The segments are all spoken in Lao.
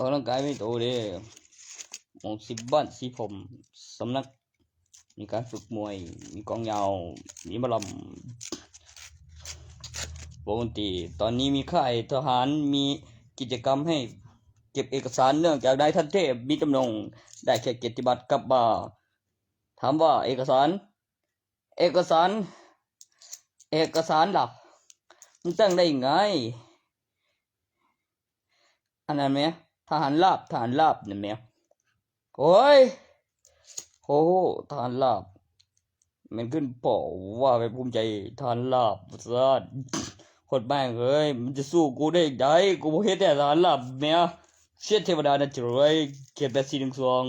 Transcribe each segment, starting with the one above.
ອອກກຳລັງກາຍໄປໂຕເດ້ ໝ່ອງສີບ້ານສີຜົມ ສຳນັກ ມີການຝຶກມວຍ ມີກອງຍາວ ມີໝໍລຳ ວົງດົນຕີ. ຕອນນີ້ມີຄ້າຍທະຫານ ມີກິດຈະກຳໃຫ້ເກັບເອກະສານ ເນື່ອງຈາກນາຍທັນເທບມີຈຳນົງ ໄດ້ແຄ່ກຽດຕິບັດກັບມາ. ຖາມວ່າເອກະສານ ເອກະສານ ເອກະສານລະ ມັນຕັ້ງໄດ້ໄງ? ອັນນັ້ນແໝ ທະຫານລາບ ທະຫານລາບນັ້ນແໝ. ໂອ້ຍ ໂອ້ໂຫ ທະຫານລາບ ແມ່ນຂຶ້ນພໍ່ວ່າແມ່ນພູມໃຈ ທະຫານລາບວ່າຊັ້ນ. ໂຄດແມ່ງເອີຍ ມັນຈະສູ້ກູໄດ້ໃດ? ກູບໍ່ເຮັດແທ້ ທະຫານລາບແໝ. ເຊຍເທວະດານະຈະລວຍ ເຂດແປດສີ່ໜຶ່ງສອງ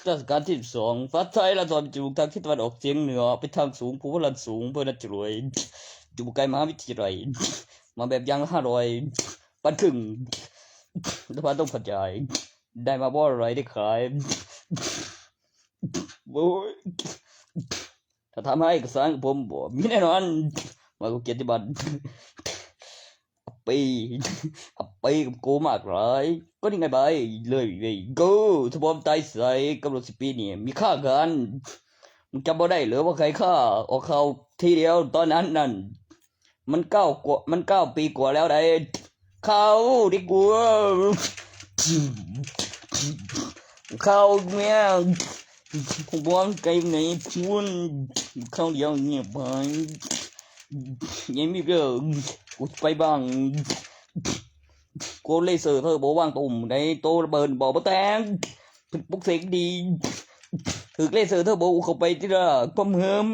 ລາຊະການທີສິບສອງ ຟ້າໄທລະຖອນຈະລຸກທາງທິດຕາເວັນອອກສຽງເໜືອ ໄປທາງສູງ ພູພະລານສູງ ອຳເພີນະຈະລວຍ ຢູ່ບໍ່ໄກມະຫາວິທະຍາໄລ ມາແບບຢ່າງລະຫ້າຮ້ອຍ ປັນຄຶ່ງ ລະພາຕ້ອງພັນຢາຍ ໄດ້ມາບໍ່ໄດ້ຂາຍ. ໂອ້ຍ ຖ້າຖາມຫາເອກະສານກັບຜົມບໍ່ ມີແນ່ນອນ ມາກັບກຽດຕິບັດ ອັບປີ ອັບປີກັບກູມາກຫຼາຍ ກໍນີ້ໄງບາຍເລີຍເວີຍ ໂກ ສະບອມຕາຍໃສກັບລົດສະປີດນີ້ ມີຄ່າກັນ ມຶງຈຳບໍ່ໄດ້ເລີວ່າໃຜຂ້າ ອອກຂ່າວທີດຽວຕອນນັ້ນນັ້ນ ມັນເກົ້າກວ່າ ມັນເກົ້າປີກວ່າແລ້ວໃດ໋ ຂ່າວດີກວ່າ ຂ່າວແມ່ ພວກບອງໄກໃນພຸ້ນ ຂ່າວດຽວເງຍບໄປ ຍັງມີເດີ ກູໄປບ້າງ ກູເລເຊີເທີໂບວາງຕຸ້ມໃນໂຕລະເບີດບໍ່ ບໍ່ແຕກ ປຸກເສກດີ ຖືກເລເຊີເທີໂບເຂົ້າໄປຕິລະ ຄວາມເຫີມ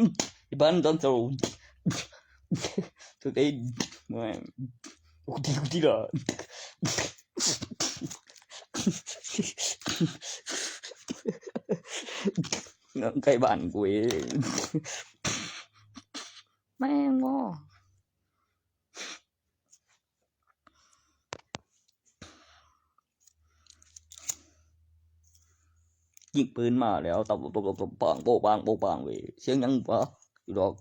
ທີ່ບ້ານຕອນເຊົ້າ ຖືກໄອ້ ແມ່ງ ກູຕິ ກູຕິລະ ໃກ້ບ້ານກູເອງ ແມ່ງບໍ່. ຍິງປືນມາແລ້ວ ຕະປະປະປະປະປາງ ໂປະປາງ ໂປະປາງເວີຍ ສຽງຫຍັງວະ ຢູ່ດອກ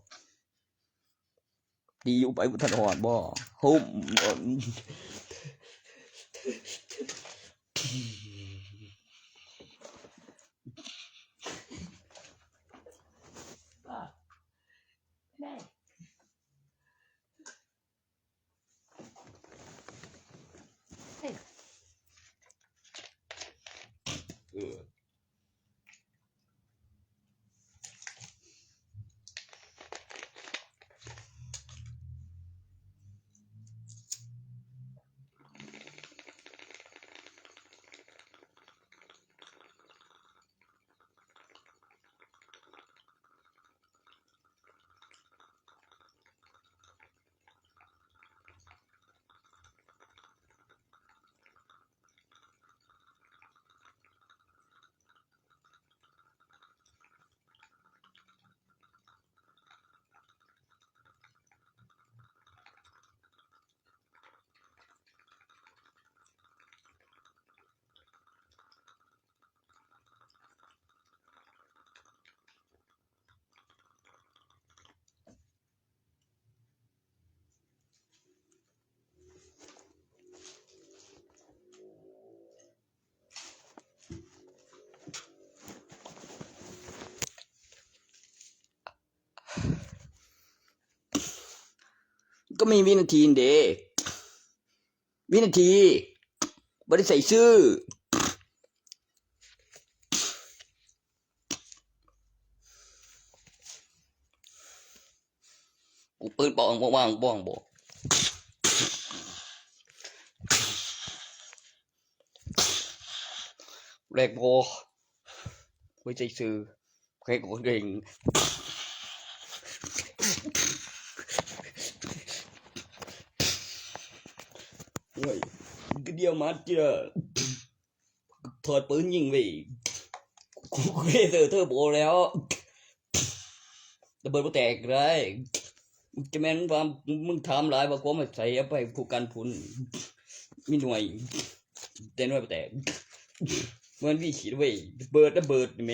ດີຢູ່ໄປບໍ່ທັນຮອດບໍ່ ໂຮມ ກໍມີວິນາທີເດ້ ວິນາທີ ບໍ່ໄດ້ໃສ່ຊື່. ກູເປີດປອງ ວາງ ວາງ ບໍ່ ແລກບໍ່ ບໍ່ໃສ່ຊື່ ແລກບໍ່ເກັ່ງ ໂອ້ຍ ກະດຽວມາເທື່ອ ຖອດປືນຍິງເວີຍ ກູເລເຊີເທີໂບແລ້ວ ລະເບີດບໍ່ແຕກໄດ້ ຈະແມ່ນວ່າມຶງຖາມຫຼາຍວ່າຄວາມໄປໃສ ເອົາໄປຜູ້ກັນພຸ້ນ ມີໜ່ວຍ ແຕ່ໜ່ວຍບໍ່ແຕກ ເໝືອນວີຂີດເວີຍ ລະເບີດ ລະເບີດນີ້ແໝ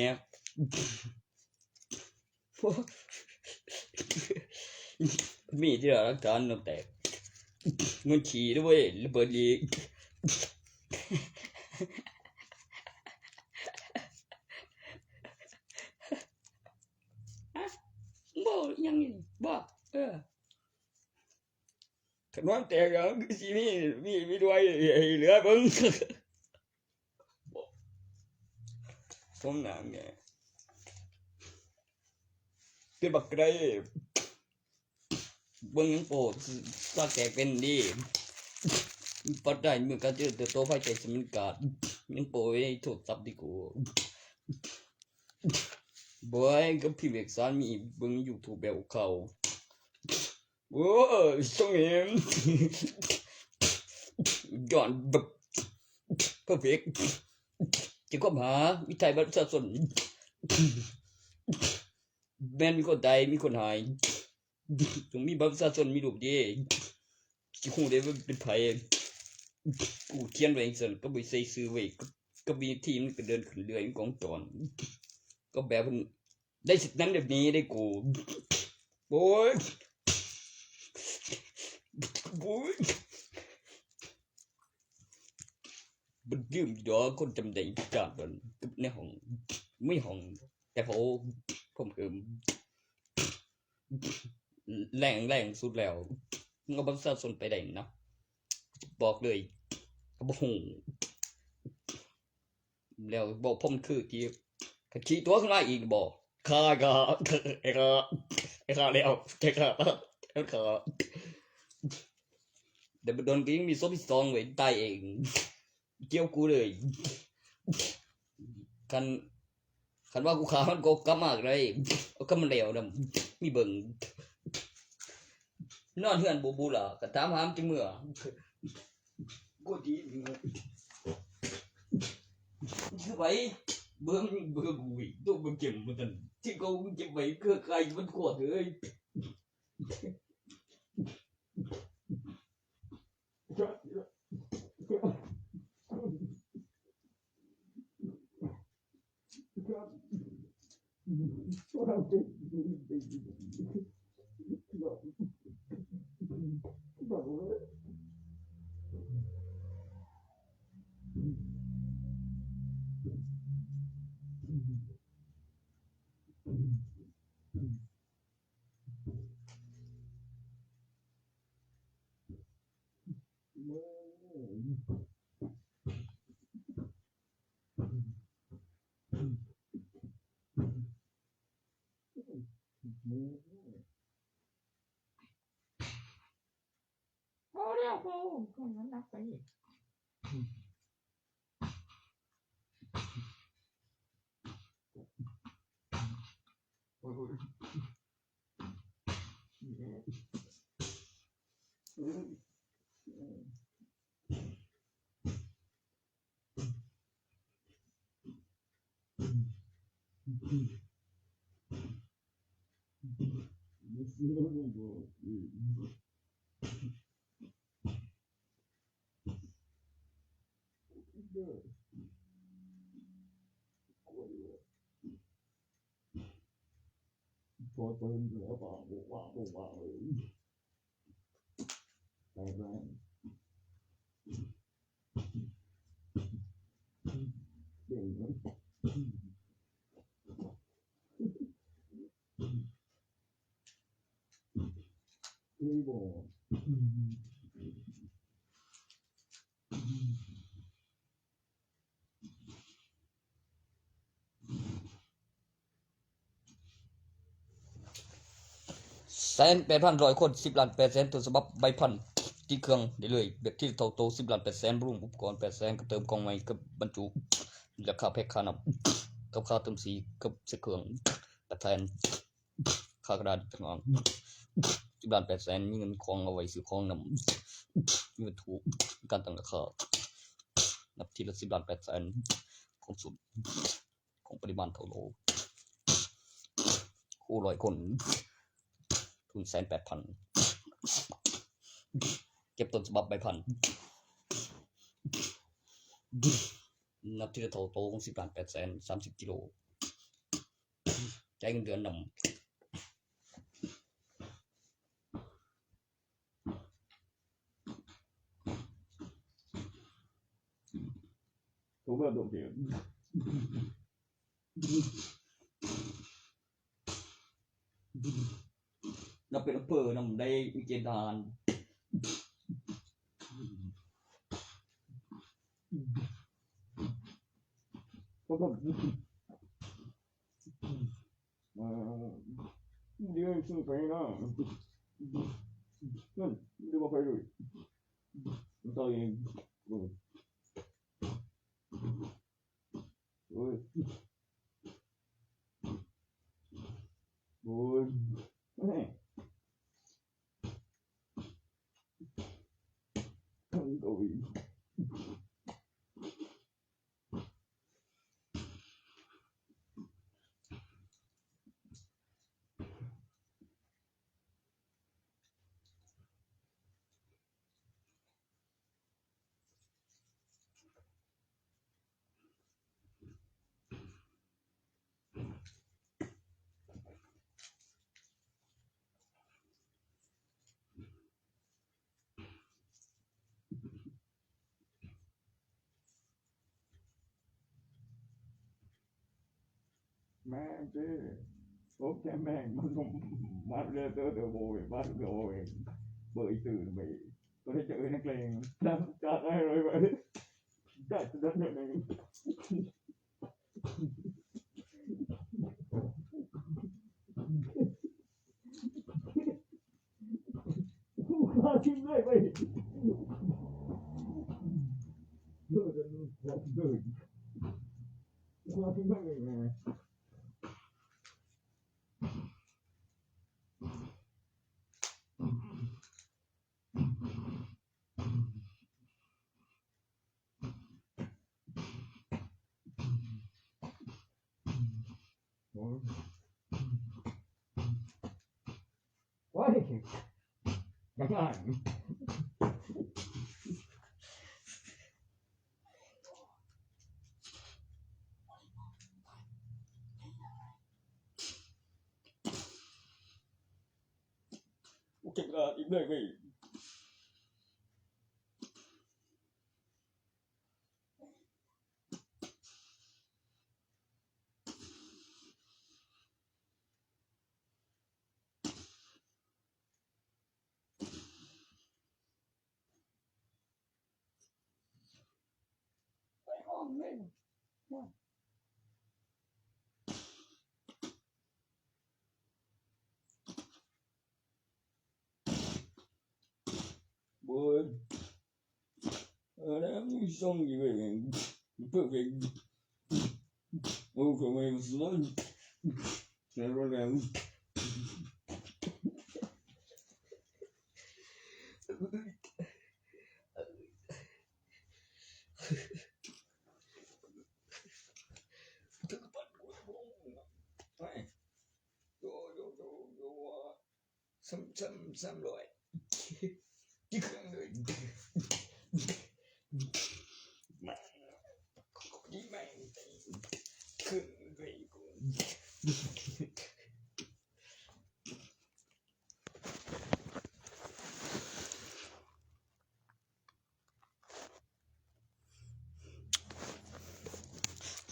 ມີທີ່ຫຼັກຖານນ້ຳແຕກ ເງິນຂີ້ດ້ວຍ ລະເບີດອີກ ເອີ ຄັນຫອມແຕກກໍຄືຊິມີ ມີ ມີດ້ວຍໃຫ້ເຫຼືອເບິ່ງ. ສົມໜ້າແມ່ ເປັນບັກໃດ ເບິ່ງຫຍັງໂປ້ ສາກແຕກເປັນເດ້. ປັດໄດ້ມື້ການເຈະເຕີບໂຕພາຍໃຕ້ສະໝັນກາດ ຍັງໂປ້ໃນໂທລະສັບດີກວ່າ. ບອຍ ກັບພີເວກສານມີເບິ່ງຢູທູບແບບເຂົາ. ໂອ້ ຊົງເຫັນ ຍ້ອນແບບເພີເຟັກ ທີ່ຄວາມຫາ ມີໄທບັດປະຊາຊົນ ແມ່ນມີຄົນຕາຍ ມີຄົນຫາຍ ຕ້ອງມີບັດປະຊາຊົນ ມີຮູບເດ ຊິຮູ້ໄດ້ວ່າເປັນໃຜ. ກູຂຽນໄວ້ຈັ່ງຊັ້ນ ກໍບໍ່ໃສ່ຊື່ໄວ້ ກໍ ກໍວິນາທີມັນກໍເດີນຂຶ້ນເລື້ອຍ ມັນກໍວງຈອນ ກໍແບບເພິ່ນ ໄດ້ສິດນັ້ນແບບນີ້ໄດ້ກູ. ໂອ້ຍ ໂອ້ຍ ມັນຢືມດອກ ຄົນຈຳໄດ້ຈາກນັ້ນ ກັບໃນຫ້ອງ ມີຫ້ອງແຕ່ເຂົາ ຜົມເອີ້ມ ແຮງ ແຮງສຸດແລ້ວ ເອົາບັດປະຊາຊົນໄປໄດ້ນະ ບອກເລີຍ ກໍບໍ່ຮູ້. ແລ້ວບອກຜົມຄືທີ່ ຄັນຂີ້ຕົວະຂຶ້ນມາອີກບໍ ຂ້າ ຂ້າ ຂ້າ ຂ້າແລ້ວ ຂ້າ ຂ້າ ຂ້າ ແຕ່ບໍ່ດົນກໍຍັງມີສົບທີສອງເວີຍ ຕາຍເອງ ກ່ຽວກູເລີຍ. ຄັນ ຄັນວ່າກູຂ້າມັນກໍກັບມາກໍໄດ້ ເອົາກັບມາແລ້ວນຳ ມີເບິ່ງ ນອນເຮືອນບໍ່ບູຫຼ້າ ກໍຖາມຫາມັນຈັ່ງເມືອ. ໂກດດີ ຄືໄປເບິ່ງ ເບິ່ງ ອຸ້ຍ ໂຕເບິ່ງເຈັບບໍ່ທັນ ທີ່ເຂົາເກັບໄວ້ ຄືໃຄມັນໂຄດເອີຍ. ພໍແລ້ວ ພໍ ກໍນັ້ນນະໄປ. ແສນແປດພັນຮ້ອຍຄົນ ສິບລ້ານແປດແສນ ຕົ້ນສະບັບໃບພັນ ຕິດເຄື່ອງໄດ້ເລີຍ ແບບທີລະເທົ່າໂຕ ສິບລ້ານແປດແສນ ລວມອຸປະກອນແປດແສນ ກະເຕີມກ່ອງໃໝ່ ກະບັນຈຸ ລາຄາແພັກ ຄ່ານ້ຳ ກັບຄ່າເຕີມສີ ກັບໃສ່ເຄື່ອງ ແປດແສນ ຄ່າກະດາດຕ່າງຫາກ ສິບລ້ານແປດແສນ ມີເງິນຂອງເອົາໄວ້ຊື້ຂອງນຳ ມີວັດຖຸ ການຕັ້ງລາຄາ ນັບທີລະສິບລ້ານແປດແສນ ຂອງສຸດ ຂອງປະລິມານທົ່ວໂລກ ຄູ່ຮ້ອຍຄົນ ທຶນແສນແປດພັນ ເກັບຕົ້ນສະບັບໃບພັນ ນັບທີລະເທົ່າໂຕຂອງສິບລ້ານແປດແສນ ສາມສິບກິໂລ ຈ່າຍເງິນເດືອນນຳ. ໂອເວີໂດດເດດ ນັບ ປັນອຳເພີນຳໄດ້ ມີເກນທະຫານ. ດຽວຊື້ໄປນະ ນັ້ນ ບໍ່ໄປເລີຍ ໃສ່ ໂອ້ຍ ໂອ້ຍ ໂອ້ຍ ໂອ້ຍ. ແມ່ງເຈ້ ໂອເຄ ແມ່ງ ມັນ ມັນເລີຍເຕີ ເຕີໂມເວ ມັນເລີຍໂມເວ ເບີອີ່ຕື່ນໄປ ກໍໄດ້ເຈີນັກເລງ ຈາກ ຈາກໄດ້ເລີຍໄປ ຈາກນັ້ນເລີຍ. ໂອ້ຍ ຍັງອ່ານ ໂອເຄ ກໍອີກເລື້ອຍເວີຍ.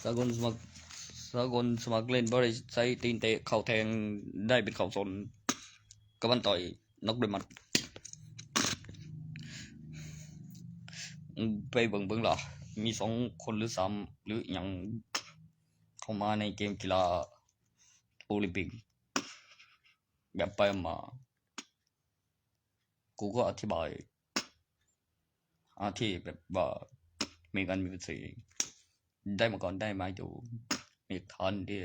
ສາກົນສະໝັກ ສາກົນສະໝັກຫຼິ້ນບໍ່ໄດ້ໃຊ້ຕີນເຕະເຂົ້າແທງ ໄດ້ເປັນເຂົ້າຊົນ ກະບັນຕ່ອຍ ນັກເຕະໝັດ ໄປເບິ່ງເບິ່ງລະ ມີສອງຄົນຫຼືສາມ ຫຼືອີ່ຫຍັງ ເຂົ້າມາໃນເກມກິລາໂອລິມປິກ ແບບໄປມາ ກູກໍອະທິບາຍ ອະທິແບບວ່າ ມີການມີພາສີ ໄດ້ມາກ່ອນໄດ້ມາຢູ່ ມີທານເດ. ໂ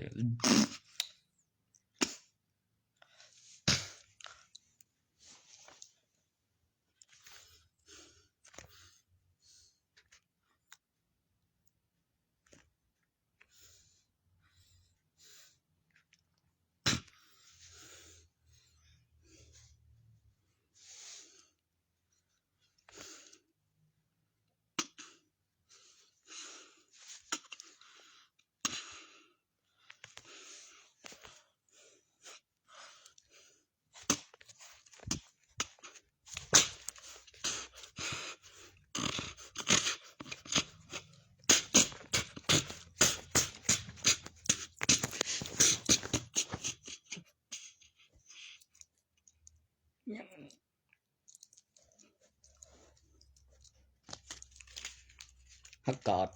ອາກາດ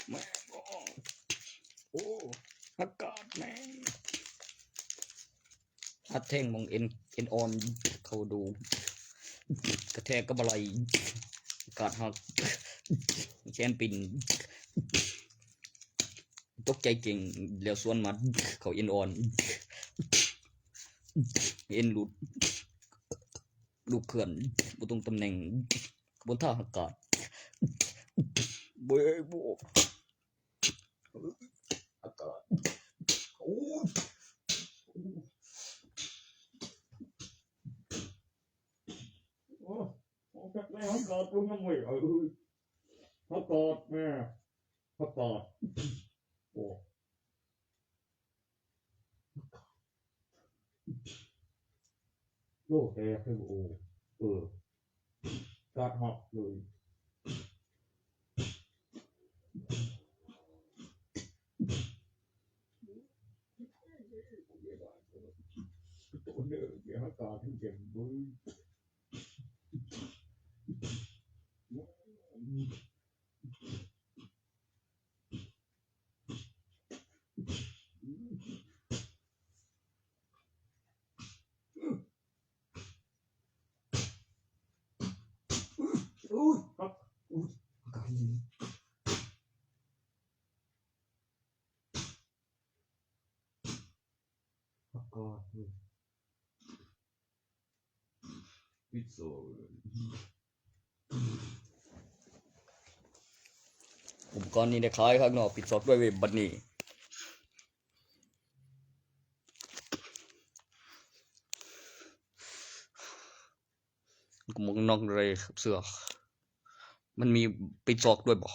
ແມ່ນບໍ່? ໂອ້ ອາກາດແມ່ນ ອັດແທງໝ່ອງເອັນ ເອັນອ່ອນເຂົ້າດູ ກະແທກກັບໄຫຼ ອາກາດຫັກ ແຂນປິ່ນ ຕົກໃຈເກັ່ງ ແລ້ວສວນໝັດເຂົ້າເອັນອ່ອນ ເອັນຫຼຸດ ລູກເຄື່ອນບໍ່ຕົງຕຳແໜ່ງ ບົນທ່າອາກາດ ເບໂບ ອາກາດ ໂອ້ຍ ໂອ້ຍ ອາກາດແມ່ ອາກາດລົງນຳເວີຍ ເອີຍ ອາກາດແມ່ ອາກາດ ໂອ້ ໂອ້ ແອເພິ່ນ ໂອ້ ເອີ ກາດຮັກເລີຍ ໂຕເດີ ອາກາດເຢັນເວີຍ ໂອ້ຍ ອາກາດ ອາກາດ ປິດຊອກ ອຸປະກອນນີ້ໄດ້ຂາຍຂ້າງນອກ ປິດຊອກດ້ວຍເວບບັດນີ້ ໝວກກັນນັອກໄດ້ເສື້ອ ມັນມີປິດຊອກດ້ວຍບໍ່?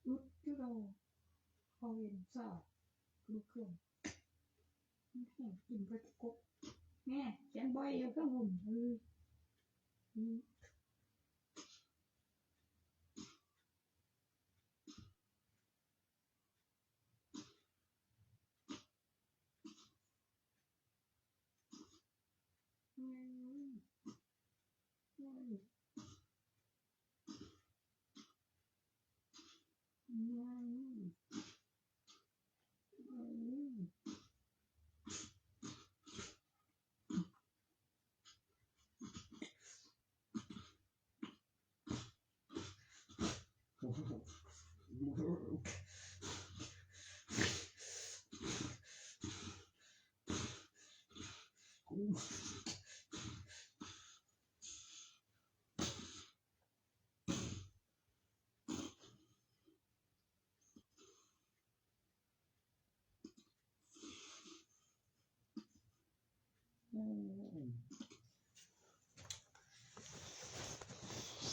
ອຸດຈຸໂລ ເຂົາເຫັນຊາດ ລູກເຄື່ອນ ມັນແຫ້ງກິນໄປທຸກກົບ ແນ່ ຂຽນບໍ່ຢູ່ເທິງຫຸ້ນ ເອີ.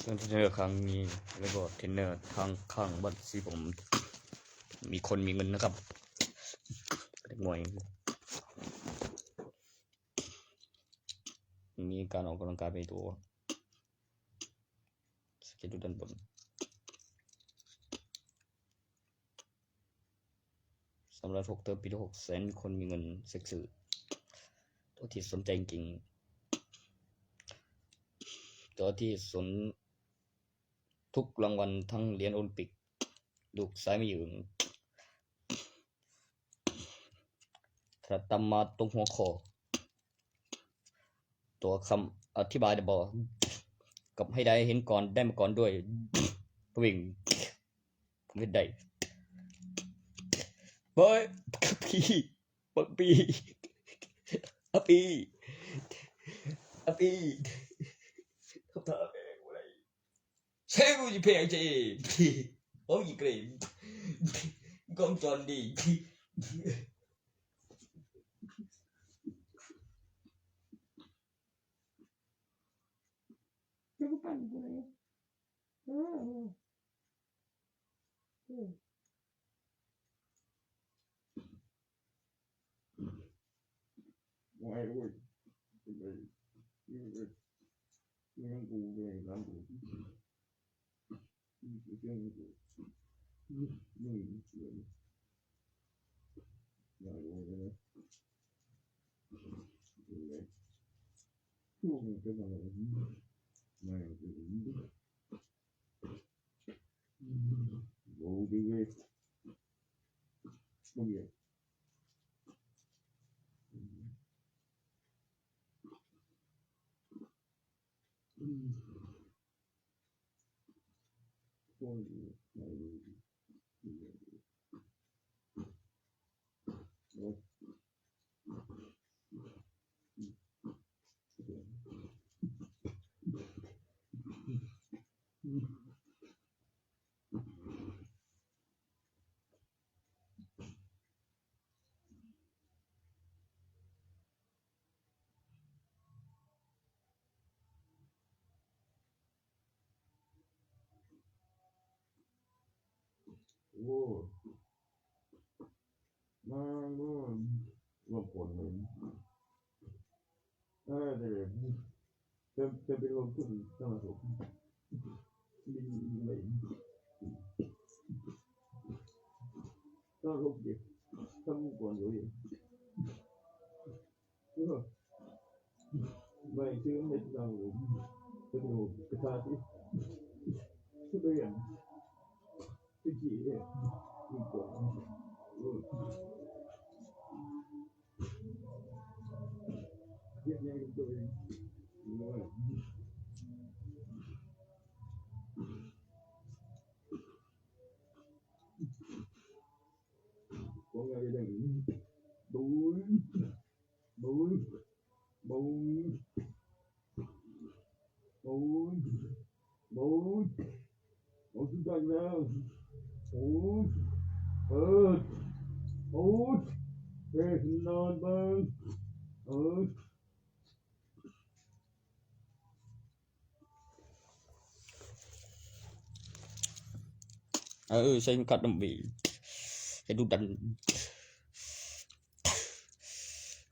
ເຊິ່ງເທຣນເນີຄັ້ງນີ້ ແລ້ວກໍເທຣນເນີທາງຂ້າງບັນຊີ ຜົມມີຄົນມີເງິນນະຄັບ ເດັກນ້ອຍ ມີການອອກກຳລັງກາຍໄປໃນຕົວ ສະເກດດູດ້ານບົນ ສຳລັບຫົກເຕີມປີຫົກແສນ ມີຄົນມີເງິນເຊັກຊື່ ຕົວທີ່ສົນໃຈເກັ່ງໆ ຕົວທີ່ສົນທຸກລາງວັນ ທັງຫຼຽນໂອລິມປິກ ລູກຊາຍມາຢືນ ຖ້າຕາມມາຕົງຫົວຂໍ້ ຕົວຄຳອະທິບາຍໄດ້ບໍ່? ກັບໃຫ້ໄດ້ເຫັນກ່ອນ ໄດ້ມາກ່ອນດ້ວຍ ປະວິງ ເຮັດໄດ້ ເບິ່ງປີ ເບິ່ງປີ. ອາປີ ອາປີ ເຂົາຖ້າແພງບໍ່ໄດ້ ເຊວຊິແພງເຈ ໂອ້ຍເກຣມ ກອງຈອນດີ ເຈົ້າກໍປັ່ນກູເລີຍ ເອີ ເອີ. ໂອ້ ມາເບິ່ງ ລວມຜົນເລີຍ ເອີ ເດີ ເປັນ ເປັນ ເປັນລວມທຶນສະມາຄົມ ບິນໄປ ສະມາຄົມເກັບ ສະມາຄົມກ່ອນເລີຍ. ໄປຊື້ເຮັດເອົາ ໄປດູກະທາຕິ ສະເບຍນ ຕະກີ້ເດ້ ມີກ່ອນ ເອີ ເຮັດຫຍັງຕົວເອງ ຂອງງານເຮັດຫຍັງ ໂດຍ ໂອ້ຍ ໂອ້ຍ ໂອ້ຍ ໂອ້ຍ ໂອ້ຍ ໂອ້ຍ ສຸດຍອດແລ້ວ ໂອ້ຍ ເອີ ໂອ້ຍ ເອີ ນອນເບິ່ງ ເອີ. ເອີ ໃສ່ເຂັມຂັດນ້ຳເວ ໃຫ້ດຸດັນ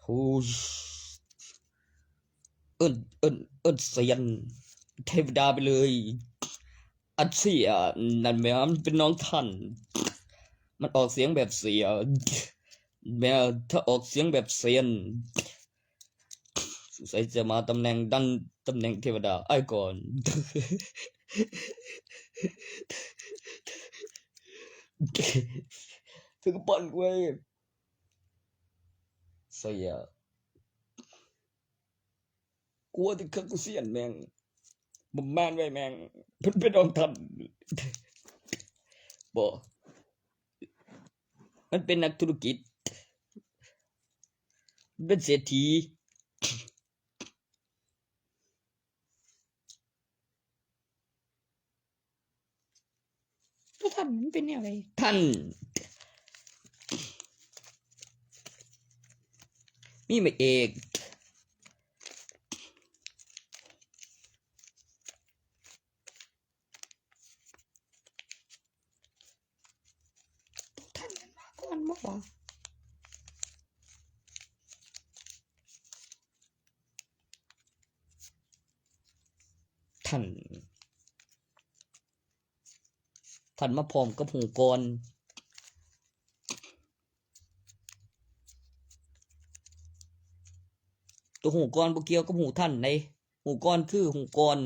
ໂອ້ຍ ເອີ້ນ ເອີ້ນ ເອີ້ນສຽນເທວະດາໄປເລີຍ ອັນເສຍນັ້ນແມ່ນມັນເປັນນ້ອງທ່ານ ມັນອອກສຽງແບບເສຍ ແມ່ນຖ້າອອກສຽງແບບສຽນ ສົງໄສຈະມາຕຳແໜ່ງດັນ ຕຳແໜ່ງເທວະດາອ້າຍກ່ອນ ເພິ່ນກໍປັ່ນກູເລີຍ ສະເຫຍ ກູວ່າແຕ່ຄັກກູສຽນແມ່ງ ບໍ່ແມ່ນເວີຍແມ່ງ ເພິ່ນເປັນອອງທັນ ບໍ່ ມັນເປັນນັກທຸລະກິດ ເປັນເສດຖີ. ບໍ່ທັນ ມັນເປັນແນວໃດ? ທັນ ມີໝາຍເອກ. ທ່ານມາກ່ອນບໍ່ວະ? ທ່ານ ທ່ານມາພ້ອມກັບຫູກ່ອນ. ໂຕຫູກ່ອນບໍ່ກ່ຽວກັບຫູທັນເດ້. ຫູກ່ອນຄືຫູກ່ອນ.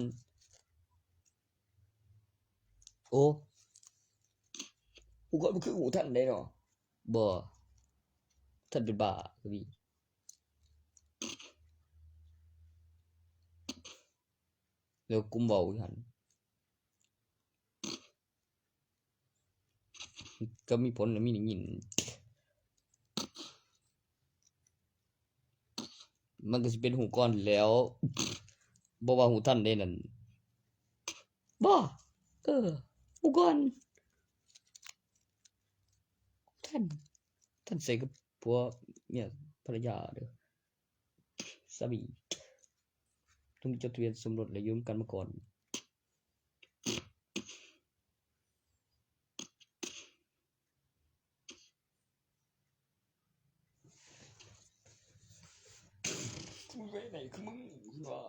ໂອ້ ຫູກ່ອນບໍ່ຄືຫູທັນເດ້ເນາະ. ບໍ່ ທັນເປັນບ້າກະມີ. ແລ້ວກຸມເວົ້າຢູ່ຫັ້ນ ກໍມີຜົນ ມີໄດ້ຍິນ. ມັນກໍຊິເປັນຮູ້ກ່ອນແລ້ວ. ບໍ່ວ່າຮູ້ທັນເດ້ນັ້ນ. ບໍ່ ເອີ ຮູ້ກ່ອນ. ທັນ ທັນໃສ່ກັບຜົວເມຍ ພັນລະຍາເດີ ສາມີ. ຕ້ອງຈົດທະບຽນສົມລົດ ແລະ ຢູ່ນຳກັນມາກ່ອນ. ກູໄປໄດ້ຄືມຶງວ່າ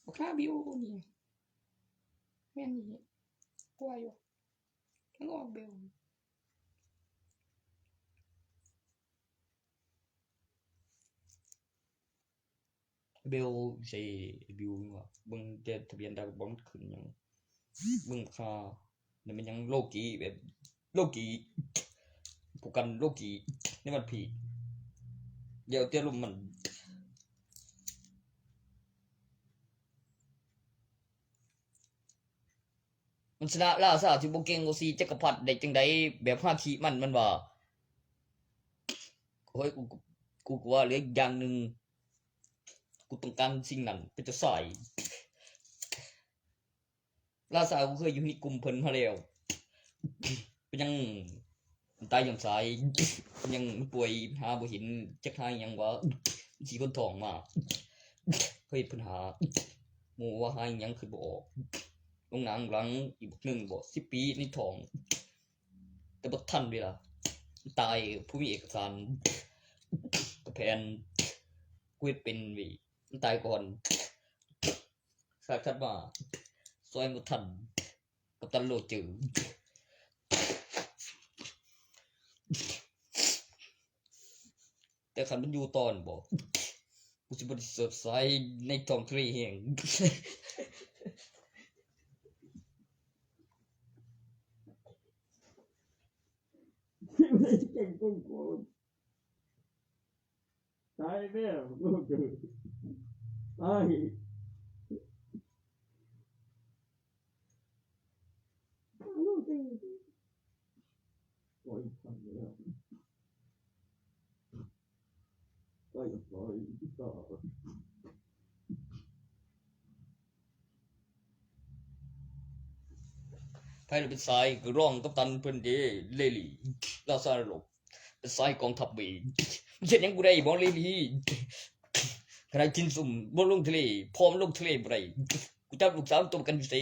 ບັກໜ້າບິວນີ້ ແມ່ນອີ່ ກວ່າຢູ່ ມັນອອກເບວ. ເບວໃສ່ບິວວ່າ ເບິ່ງແຕ່ທະບຽນດາວບໍ່ມັນຂຶ້ນຫຍັງ ເບິ່ງຄ່າ ນັ້ນແມ່ນຫຍັງ ໂລກີ ແບບໂລກີ ຜູ້ກັນໂລກີໃນວັນພີ ແລ້ວແຕ່ລົມມັນ. ມັນຊະນະລາຊາທີ່ບໍ່ເກັ່ງກວ່າສີ່ຈັກກະພັດໄດ້ຈັ່ງໃດ ແບບຮາຄິມັນ ມັນວ່າ ໂອ້ຍ ກູ ກູກໍວ່າເຫຼືອອີກຢ່າງໜຶ່ງ ກູຕ້ອງການສິ່ງນັ້ນເປັນເຈົ້າຊາຍ. ລາຊາກໍເຄີຍຢູ່ໃນກຸ່ມເພິ່ນມາແລ້ວ ເປັນຫຍັງ ຕາຍຍ້ອນສາຍ ຍັງປ່ວຍ ຫາບໍ່ເຫັນ ຈັກຫາອີ່ຫຍັງວ່າ ຊິຄົນທ້ອງມາ ເຄີຍເພິ່ນຫາ ໝູ່ວ່າຫາອີ່ຫຍັງຄືບໍ່ອອກ ລົງໜັງຫຼັງອີກບັກໜຶ່ງບໍ ສິບປີໃນທ້ອງ ແຕ່ບໍ່ທັນເວລາ ຕາຍ ຜູ້ມີເອກະສານ ກະແຜນ ກູເຮັດເປັນເວີຍ ມັນຕາຍກ່ອນ ຊາດຖັດມາ ຊ່ອຍບໍ່ທັນ ກັບຕັນໂລເຈີ. ແຕ່ຄັນມັນຢູ່ຕໍ່ນີ້ບໍ ກູຊິບໍ່ໄດ້ເສີບສາຍໃນທ້ອງທະເລແຫ້ງ. ຕາຍແລ້ວ ຕາຍ. ໃຜລະເປັນສາຍ ກໍລອງກັບຕັນເພິ່ນເດ ເລລີ ລາຊານະລົກ ເປັນສາຍກອງທັບເບ ເຮັດຫຍັງກູໄດ້ບໍ່ ເລລີ? ຂະໜາດກິນຊຸມບໍ່ລົງທະເລ ພໍ່ມັນລົງທະເລບໍ່ໄດ້ ກູຈັບລູກສາວຕົວປະກັນຢູ່ເຊ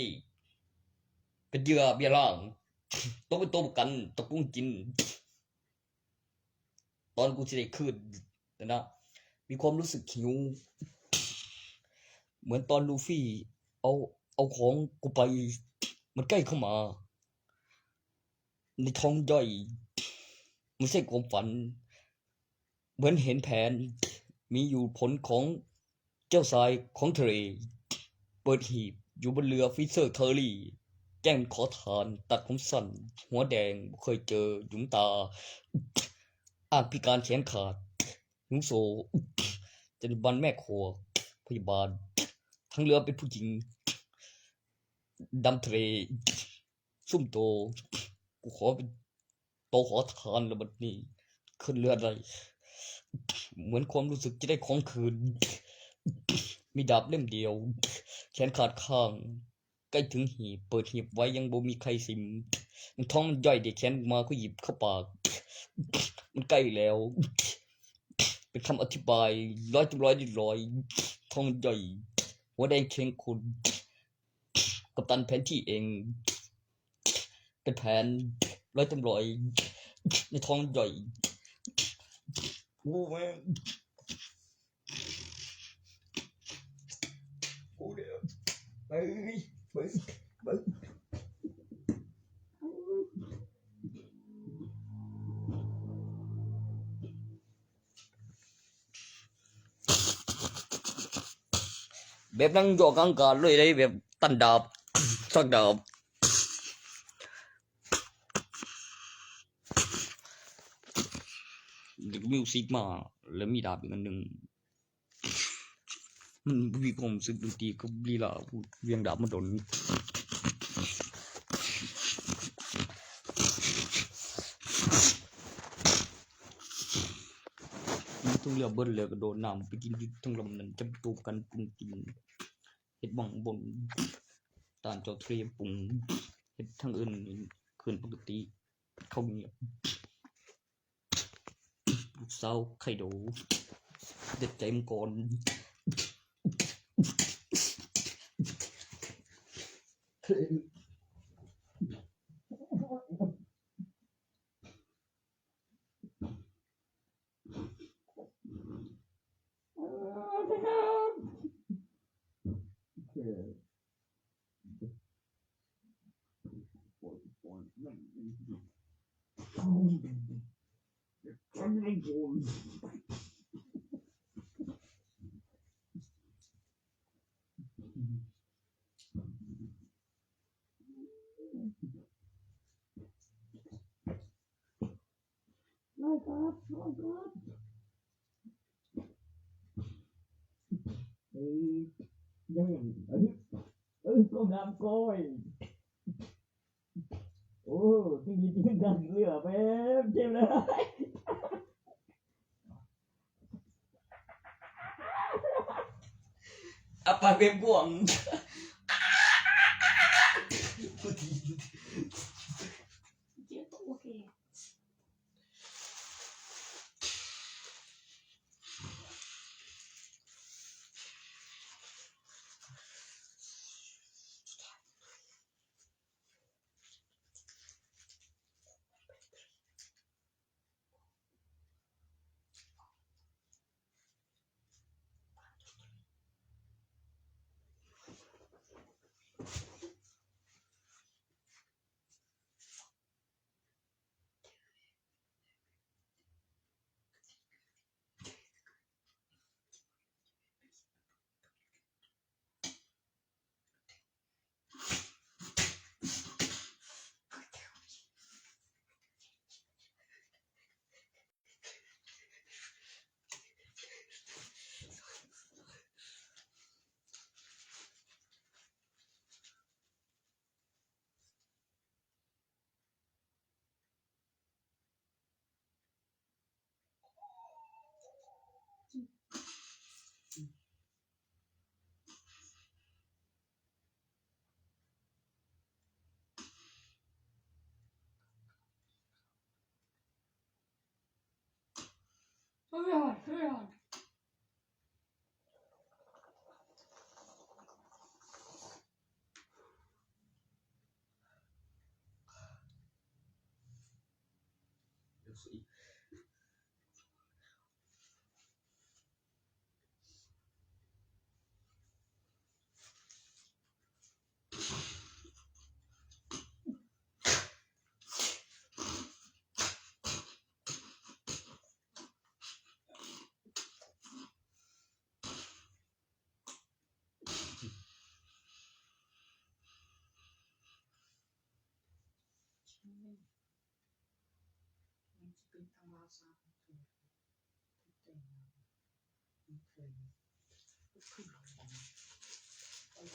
ເປັນເຫຍື່ອເບຍລ້າງ ຕົກເປັນຕົວປະກັນ ຕະກຸງກິນ ຕອນກູຊິໄດ້ຄືນນັ້ນນະ ມີຄວາມຮູ້ສຶກຫິວ ເໝືອນຕອນລູຟີເອົາ ເອົາຂອງກູໄປ ມັນໃກ້ເຂົ້າມາ ໃນທ້ອງຍ່ອຍ ມັນໃສ່ຄວາມຝັນ ເໝືອນເຫັນແຜນ ມີຢູ່ຜົນຂອງເຈົ້າຊາຍຂອງທະເລ ເປີດຫີບຢູ່ບົນເຮືອຟີເຊີເທີຣີ ແກ້ງຂໍທານ ຕັດຜົມສັ້ນ ຫົວແດງ ບໍ່ເຄີຍເຈີດວງຕາ ອ້າງພິການແຂນຂາດ ຫິວໂຊ ຈັນຍາບັນແມ່ຄົວ ພະຍາບານ ທັງເຮືອເປັນຜູ້ຍິງ ດຳທະເລ ຊຸມໂຕ ກູຂໍເປັນໂຕຂໍທານລະບັດນີ້ ຂຶ້ນເຮືອໄດ້ ເໝືອນຄວາມຮູ້ສຶກຈະໄດ້ຂອງຄືນ ມີດາບເຫຼັ້ມດຽວ ແຂນຂາດຂ້າງ ໃກ້ເຖິງຫີບ ເປີດຫີບໄວ້ຍັງບໍ່ມີໃຄຊິມ ມັນທ້ອງມັນຍ່ອຍ ໄດ້ແຂນມາກໍຫຍິບເຂົ້າປາກ ມັນໃກ້ແລ້ວ ເປັນຄຳອະທິບາຍ ຮ້ອຍເຕັມຮ້ອຍເຕັມຮ້ອຍ ທ້ອງມັນຍ່ອຍ ຫົວແດງເຄັ່ງຂຸ້ນ ກັບຕັນແຜນທີ່ເອງ ເປັນແຜນ ຮ້ອຍເຕັມຮ້ອຍ ໃນທ້ອງຍ່ອຍ ໂອ້ແມ່ນ ໂອ້ເດີ ເບິ່ງ ເບິ່ງ ເບິ່ງ. ແບບນັ່ງຢອກກາງອາກາດເລີຍເດ້ ແບບຕັນດາບ ສັກດາບ ແລ້ວກໍມີລູກສິດມາ ແລ້ວມີດາບອີກອັນໜຶ່ງ. ມັນບໍ່ມີຄວາມຮູ້ສຶກດົນຕີກັບລີລາວຽງດາບມາດົນ. ເຖິງເຫຼືອເບິດແລ້ວກໍໂດດນ້ຳໄປກິນຢູ່ເທິງລຳນັ້ນ ຈັບໂຕກັນປຸງກິນ ເຮັດບັ້ງບົນ ຕານເຈົ້າທະເລປຸງ ເຮັດທາງອື່ນຄືນປົກກະຕິ ເຂົາງຽບ. ລູກສາວໄຄໂດ ເດັດໃຈມັງກອນ. ເອີ ຍັງ ເອີ ເອີ ກອງນ້ຳກ້ອຍ. ໂອ້ ຈິງໆ ເຫຼືອແບບເຈັບເລີຍ ອາປາກແບບກວ້າງ. ເຈັບໂຕ ໂອເຄ. ມັນຊິເປັນທາງລາວ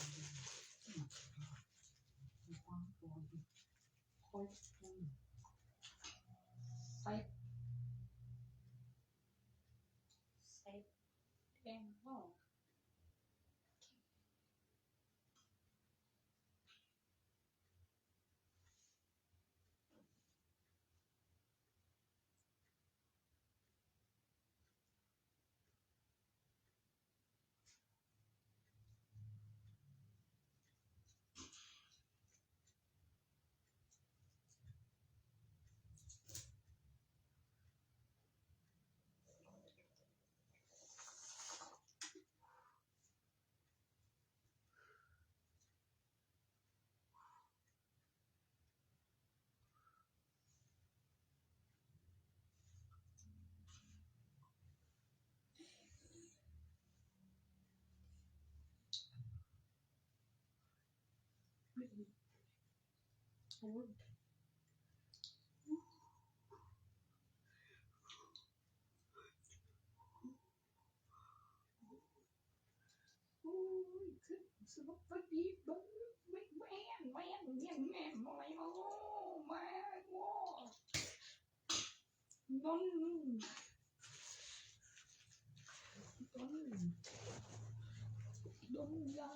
ສາມຕົວ ໂອ້ຍ ຄື ຄືວ່າໄປບີບເບິ່ງ ແມ່ນ ແມ່ນ ແມ່ນ ແມ່ນ ແມ່ນ ແມ່ນ ໂອ້ ແມ່ນ ໂອ້ ນອນ. ดมยา